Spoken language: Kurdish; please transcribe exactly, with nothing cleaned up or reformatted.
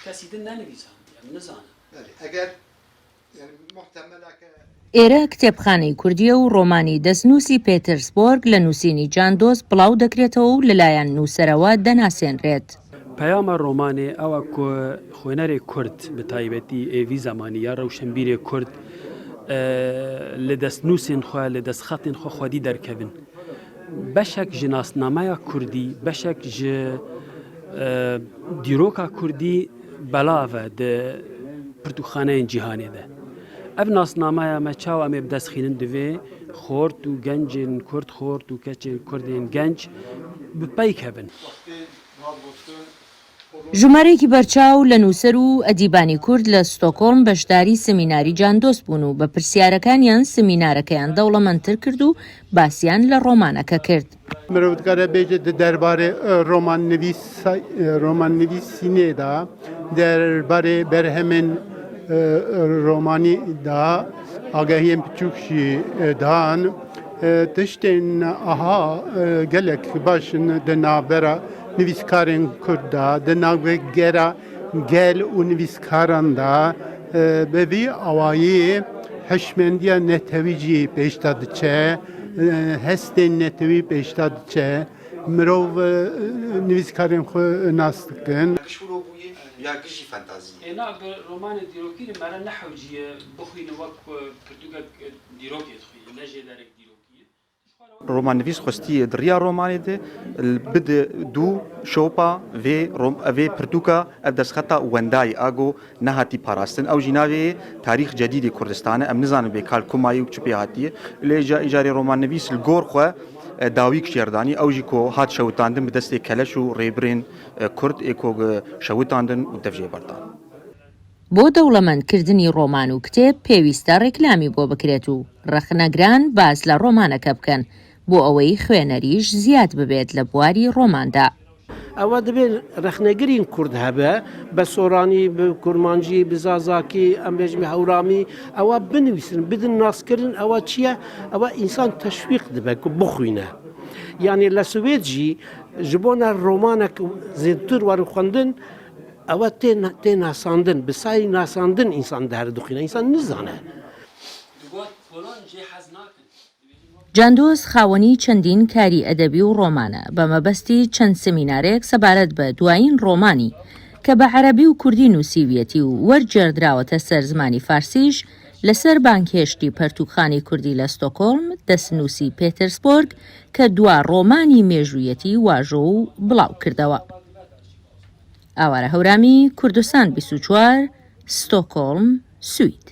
Kesî din nenivîsandiye, em nizanin. Belê, eger, yani, muhtemela ke ئێرە کتێبخانەی کوردییە و ڕۆمانی دەستنووسی پێترسبۆرگ لە نووسینی جان دۆست بڵاو دەکرێتەوە و لەلایەن نووسەرەوە دەناسێنرێت. Peyama romanê ew e ku xwênerê Kurd, bi taybetî ê vî zemanî ya rewşenbîrê Kurd, e, li destnûsên xwe, li destxetên xwe xwedî derkevin. Beşek ji nasnameya Kurdî, beşek ji, e, dîroka Kurdî belav e di pirtûkxaneyên cîhanê de. Ev nasnameya me çawa em ê bi dest xînin, divê xort û gencên Kurd, xort û keçên Kurdên genc bi pey kevin. ژمارەیەکی بەرچاو لە نووسەر و ئەدیبانی کورد لە ستۆکۆلم بەشداری سمیناری جان دۆست بوون و بە پرسیارەکانیان سمینارەکەیان دەوڵەمەندتر کرد و باسیان لە ڕۆمانەکە کرد. Mirov dikare bêje di derbarê, e, romannivîsa-, e, romannivîsînê de, derbarê berhemên, e, romanî de agahiyên piçûk jî, e, dan. E, tiştên aha, e, gelek baş in di navbera nivîskarên Kurd de, di navbera gel û nivîskaran de, e, bi vî awayî hişmendiya netewî jî pêşda diçe, e, hestên netewî pêşda diçe. Mirov, e, nivîskarên xwe nas dikin. Kişûro bûye ya gijî fantazî. Êna bi romanê dîrokî li me re nehewciye bixwîne wek ku pirtûkek dîrokê dixwîne, ne jêderek dîrokî ye. Romannivîs xwestiye di riya romanê de bide dû şopa vê rom-, vê pirtûka, ev destxeta wendayî ago nehatî parastin. Ew jî navê Tarîx Cedîdê Kurdistanê. Em nizanin vê kal kuma yê û çi pê hatiye. Lê îca-, îcarê romannivîs li gor xwe, e, dawîk jêr danî. Ew jî ku hat şewitandin bi destê keleş û rêbirên, e, Kurd ê ku, e, şewitandin û dev jê berdan. بۆ دەوڵەمەندکردنی ڕۆمان و کتێب پێویستە ڕێکلامی بۆ بکرێت و ڕەخنەگران باز لە ڕۆمانەکە بکەن، بۆ ئەوەی خوێنەریش زیاد ببێت لە بواری ڕۆماندا. ئەوە دەبێت ڕەخنەگرین کورد هەبێ، بە سۆرانی، بە کورمانجی، بە زازاکی، ئەم بێژمی هەورامی، ئەوە بنویسن، بدن ناسکردن، ئەوە چییە؟ ئەوە ئینسان تەشویق دەبێت کو بخوینە. یعنی لە سوێد جی، ji bona romanek zêdetir werin xwendin, ewe tê, tê nasandin, bi sayî nasandin însan dihere dixwîne, însan nizane. جان دۆست خاوەنی چەندین کاری ئەدەبی و ڕۆمانە، بە مەبەستی چەند سمینارێک سەبارەت بە دوایین ڕۆمانی کە بە عەرەبی و کوردی نووسیویەتی و وەرگێڕدراوەتە سەر زمانی فارسیش، لەسەر بانگهێشتی پەرتووکخانەی کوردی لە ستۆکۆلم، دەستنووسی پێترسبۆرگ، کە دوا ڕۆمانی مێژوویەتی واژۆ و بڵاو کردەوە. ئاوارە هەورامی، کوردستان بیست و چوار، ستۆکۆلم، سوید.